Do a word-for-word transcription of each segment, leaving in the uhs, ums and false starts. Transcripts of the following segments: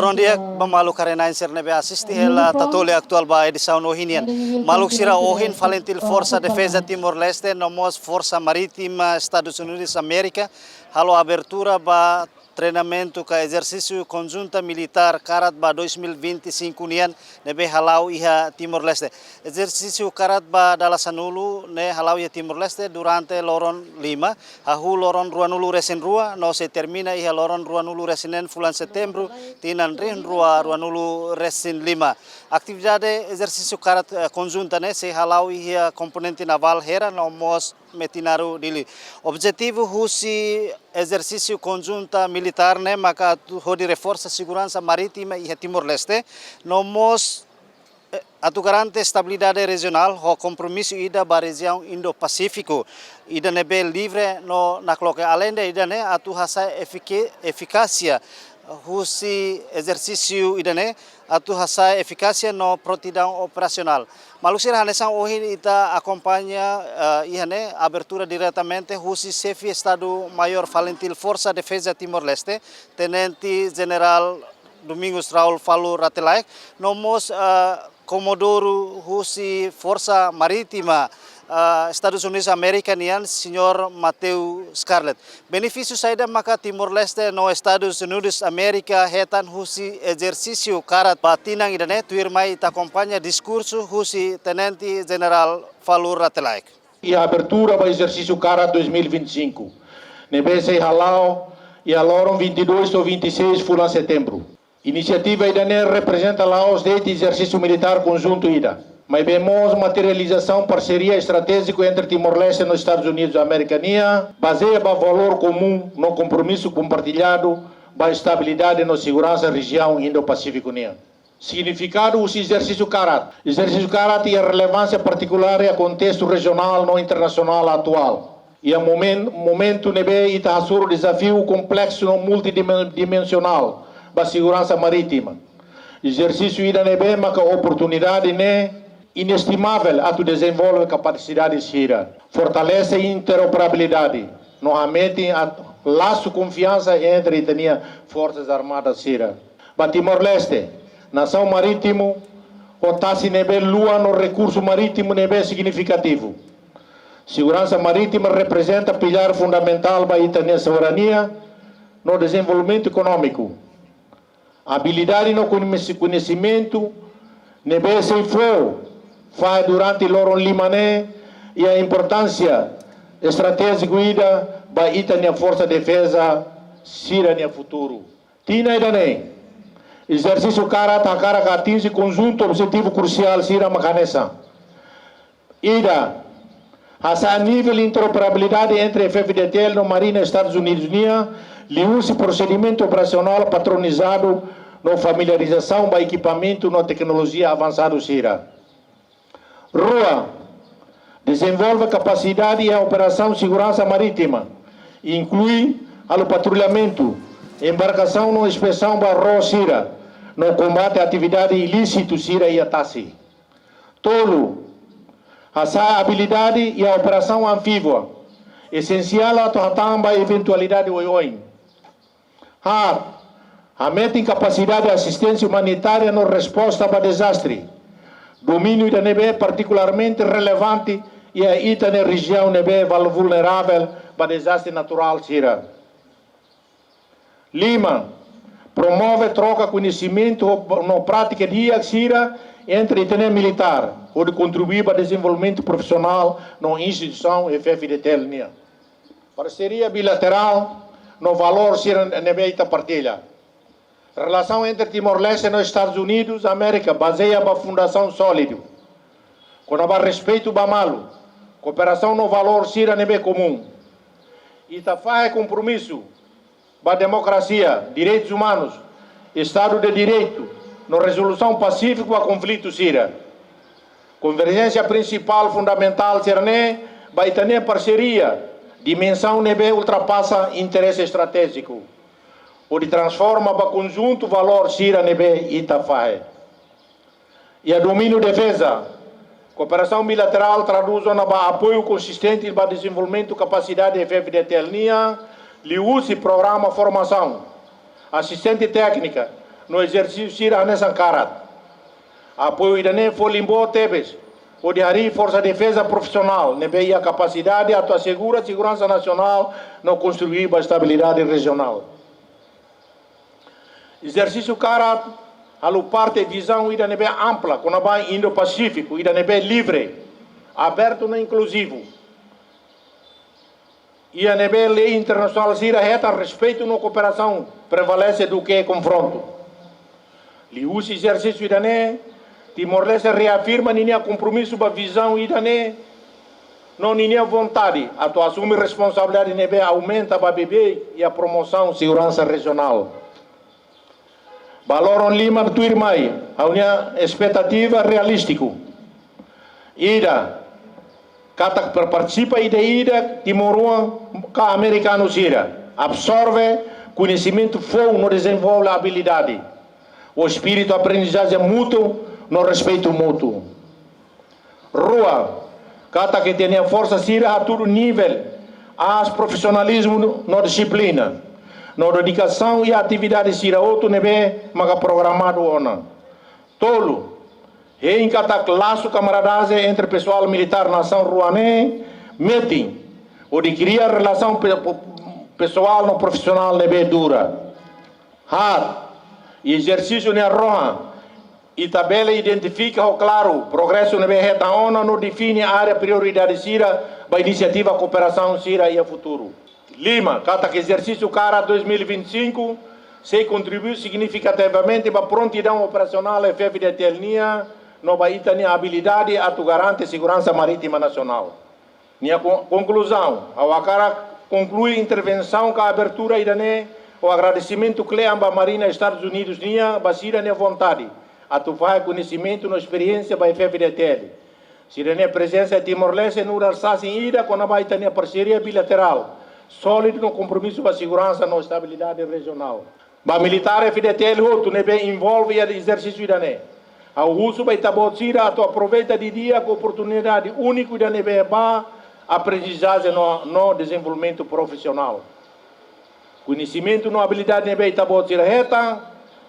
Loron di'ak ba maluk haree-na'in sira ne'ebé asiste hela Tatoli Atuál ba edisaun ohin nian. Maluk sira, ohin FALINTIL, Forsa Defeza Timor-Leste no mós Forsa Marítima Estadus Unidus Amérika halo abertura ba treinamentu ka ezersísiu konjunta militár karat ba dois mil e vinte e cinco nian ne'ebé hala'o iha Timor-Leste. Ezersísiu karat ba dala sanulu ne'e hala'o iha Timor-Leste durante loron lima, hahú loron ruanulu-resin-rua no sei termina iha loron ruanulu-resin-neen fulan Setembru, tinan rihun rua ruanulu-resin-lima. Atividade ezersísiu karat, eh, konjunta ne'e sei hala'o iha komponente navál Hera no mós Metinaro, Dili. Objetivu husi ezersísiu konjunta militár ne'e maka atu hodi reforsa seguransa marítima iha Timor-Leste, no mós, eh, atu garante estabilidade rejionál ho kompromisu ida ba rejiaun Indo-Pasífiku ida ne'ebé livre no nakloke. Aleinde ida-ne'e, atu hasa'e efike-, efikásia husi ezersísiu ida-ne'e, atu hasa'e efikásia no prontidaun operasionál. Maluk sira, hanesan ohin ita akompaña, eh, iha ne'e abertura diretamente husi Xefe Estadu Maiór FALINTIL, Forsa Defeza Timor-Leste, Tenente Jenerál Domingos Raul Falur Rate Laek, no mós, eh, Komodoru husi Forsa Marítima, eh, Estadus Unidus Amérika nian, Señór Matthew Scarlett. Benefísiu saida maka Timor-Leste no Estadus Unidus Amérika hetan husi ezersísiu karat ba tinan ida-ne'e? Tuirmai ita akompaña diskursu husi Tenente Jenerál Falur Rate Laek. Iha abertura ba ezersísiu karat dois mil e vinte e cinco, ne'ebé sei hala'o iha loron vinte e dois to'o vinte e seis fulan Setembru. Inisiativa ida-ne'e reprezenta la'ós de'it ezersísiu militár konjuntu ida, maibé mós materializasaun parseria estratéjiku entre Timor-Leste no Estadus Unidus Amérika nian, bazeia ba valór komún no kompromisu kompartilladu ba estabilidade no seguransa rejiaun Indo-Pasífiku nian. Signifikadu husi ezersísiu karat. Ezersísiu karat iha relevánsia partikulár iha kontestu rejionál no internasionál atuál. Iha momen-, momentu ne'ebé ita hasoru dezafiu kompleksu no multidimensionál ba seguransa marítima, ezersísiu ida ne'ebé maka oportunidade ne'e inestimável atu dezenvolve kapasidade sira, fortalese interoperabilidade no hametin atu lasu konfiansa entre ita-nia Forsas Armadas sira. Ba Timor-Leste, nasaun marítimu ho tasi ne'ebé luan no rekursu marítimu ne'ebé signifikativu, seguransa marítima reprezenta pilár fundamentál ba ita-nia soberania no dezenvolvimentu ekonómiku. Abilidade no koñesi-, koñesimentu ne'ebé sei fó fahe durante loron lima ne'e iha importánsia estratéjiku ida ba ita-nia forsa defeza sira-nia futuru. Tinan ida-ne'e, ezersísiu karat hakarak atinje konjuntu objetivu krusiál sira maka hanesan: ida, hasa'e nivel interoperabilidade entre F F D T L no Marina Estadus Unidus nian, liuhusi prosedimentu operasionál patronizadu no familiarizasaun ba ekipamentu no teknolojia avansadu sira. Rua, dezenvolve kapasidade iha operasaun seguransa marítima, inklui halo patrullamentu, embarkasaun no inspesaun ba ró sira, no kombate atividade ilísitu sira iha tasi. Tolu, hasa'e abilidade iha operasaun anfíbia, esensiál atu hatán ba eventualidade oioin. Haat, hametin kapasidade asisténsia umanitária no resposta ba dezastre. Domíniu ida ne'ebé partikularmente relevante iha ita-nia rejiaun ne'ebé vul-, vulneravel ba dezastre naturál sira. Lima, promove troka koñesimentu no prátika di'ak sira entre ita-nia militár, hodi kontribui ba dezenvolvimentu profisionál no instituisaun F F D T L nian. Parseria bilaterál no valór sira ne'ebé ita partilla. Relasaun entre Timor-Leste no Estadus Unidus Amérika bazeia ba fundasaun sólidu. Kona-ba respeitu ba malu, kooperasaun no valór sira ne'ebé komún. Ita fahe kompromisu ba demokrasia, direitus umanus, Estadu de Direitu, no rezolusaun pasífiku ba konflitu sira. Konverjénsia prinsipál fundamentál sira-ne'e ba ita-nia parseria, dimensaun ne'ebé ultrapasa interese estratéjiku, hodi transforma ba konjuntu valór sira ne'ebé ita fahe. Iha domíniu defeza, kooperasaun bilaterál tradús ona ba apoiu konsistente ba dezenvolvimentu kapasidade F F D T L nian, liuhusi programa formasaun, asistente téknika, No ezersísiu sira hanesan karat. Apoiu ida-ne'e folin boot tebes hodi harii forsa defeza profisionál ne'ebé iha kapasidade atu asegura seguransa nasionál no kontribui ba estabilidade rejionál. Ezersísiu karat halo parte vizaun ida ne'ebé ampla kona-ba Indo-Pasífiku, ida ne'ebé livre, abertu no inkluzivu. Iha ne'ebé lei internasionál sira hetan respeitu no kooperasaun prevalese duké konfrontu. Liuhusi ezersísiu ida-ne'e, Timor-Leste reafirma ninia kompromisu ba vizaun ida-ne'e no ninia vontade atu asume responsabilidade ne'ebé aumenta ba beibeik iha promosaun seguransa rejionál. Ba loron lima tuirmai, ha'u-nia espetativa realístiku. Ida, katak para partisipa ida-idak timoroan ka amerikanu sira absorve koñesimentu foun no dezenvolve abilidade, ho espíritu aprendizajen mútuu no respeitu mútuu. Rua, katak ita-nia forsa sira hatudu nivel aas profisionalizmu no dixiplina, no dedikasaun iha atividade sira hotu ne'ebé maka programadu ona. Tolu, hein katak lasu kamaradazem entre pesoál militár nasaun rua ne'e metin hodi kria relasaun pe-, po-, pesoál no profisionál ne'ebé dura. Haat, ezersísiu ne'e harohan ita bele identifika ho klaru progresu ne'ebé hetan ona no define área prioridade sira ba inisiativa kooperasaun sira iha futuru. Lima, katak ezersísiu karat dois mil e vinte e cinco sei kontribui signifikativamente ba prontidaun operasionál F-FDTL nian no ba ita-nia abilidade atu garante seguransa marítima nasionál. Nia ko-, konkluzaun, ha'u hakarak konklui intervensaun ka abertura ida-ne'e ho agradesimentu kle'an ba Marina Estadus Unidus nian ba sira-nia vontade atu fahe koñesimentu no esperiénsia ba F-FDTL. Sira-nia prezensa iha Timor-Leste nu'udar sasin ida kona-ba ita-nia parseria bilaterál sólidu no kompromisu ba seguransa no estabilidade rejionál. Ba militár F-FDTL hotu ne'ebé envolve iha ezersísiu ida-ne'e, ha'u husu ba ita-boot sira atu aproveita didi'ak oportunidade úniku ida ne'ebé ba aprendizajen no, no dezenvolvimentu profisionál. Koñesimentu no abilidade ne'ebé ita-boot sira hetan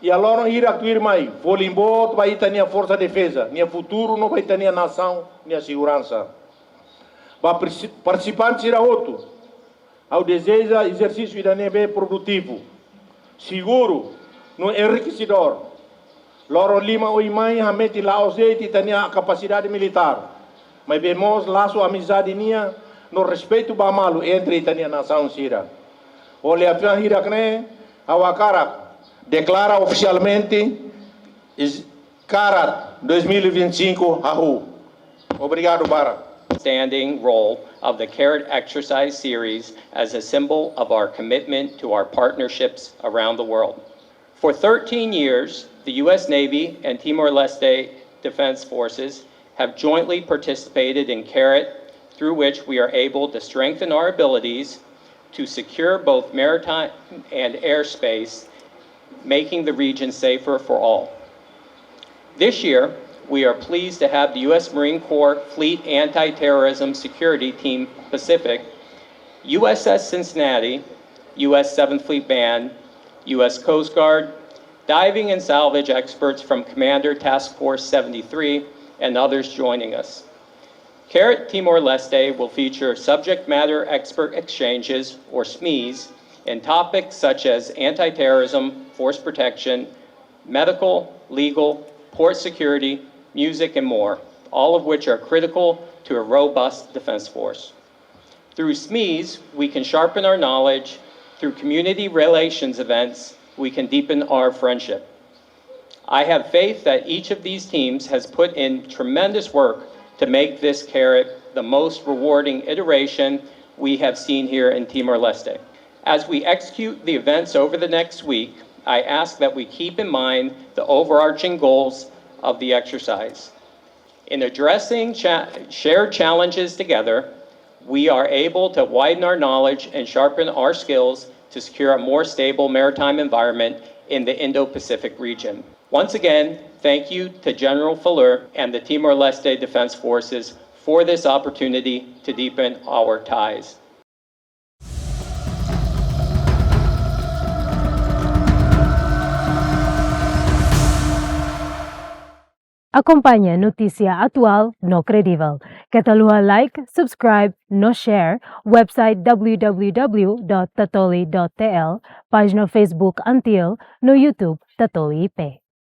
iha loron hirak tuirmai, folin boot ba ita-nia forsa defeza nia futuru no ba ita-nia nasaun nia seguransa. Ba parti-, partisipante sira hotu, ha'u dezeja ezersísiu ida ne'ebé produtivu, seguru no enrikesedór. Loron lima oin mai hametin la'ós de'it ita-nia kapasidade militár, maibé mós lasu amizade nian no respeitu ba malu entre ita-nia nasaun sira. Ho liafuan hirak ne'e, ha'u hakarak deklara ofisialmente is-, karat dois mil e vinte e cinco hahú. Obrigadu barak. Standing role of the Karat Exercise Series as a symbol of our commitment to our partnerships around the world. For thirteen years, the U S Navy and Timor-Leste Defense Forces have jointly participated in karat, through which we are able to strengthen our abilities to secure both maritime and airspace, making the region safer for all. This year, we are pleased to have the U S Marine Corps Fleet Anti-Terrorism Security Team Pacific, U S S Cincinnati, U S Seventh Fleet Band, U S Coast Guard, diving and salvage experts from Commander Task Force seventy-three, and others joining us. Karat Timor-Leste will feature subject matter expert exchanges, or SMEs, in topics such as anti-terrorism, force protection, medical, legal, port security, music, and more, all of which are critical to a robust defense force. Through SMEs, we can sharpen our knowledge. Through community relations events, we can deepen our friendship. I have faith that each of these teams has put in tremendous work to make this karat the most rewarding iteration we have seen here in Timor-Leste. As we execute the events over the next week, I ask that we keep in mind the overarching goals of the exercise. In addressing cha-, shared challenges together, we are able to widen our knowledge and sharpen our skills to secure a more stable maritime environment in the Indo-Pacific region. Once again, thank you to General Fahlur and the Timor-Leste Defense Forces for this opportunity to deepen our ties. Akompaña notísia atuál no kredivel. Keta haluha like, subscribe no share website w w w dot tatoli dot t l, pájina Facebook ANTIL no YouTube Tatoli I P.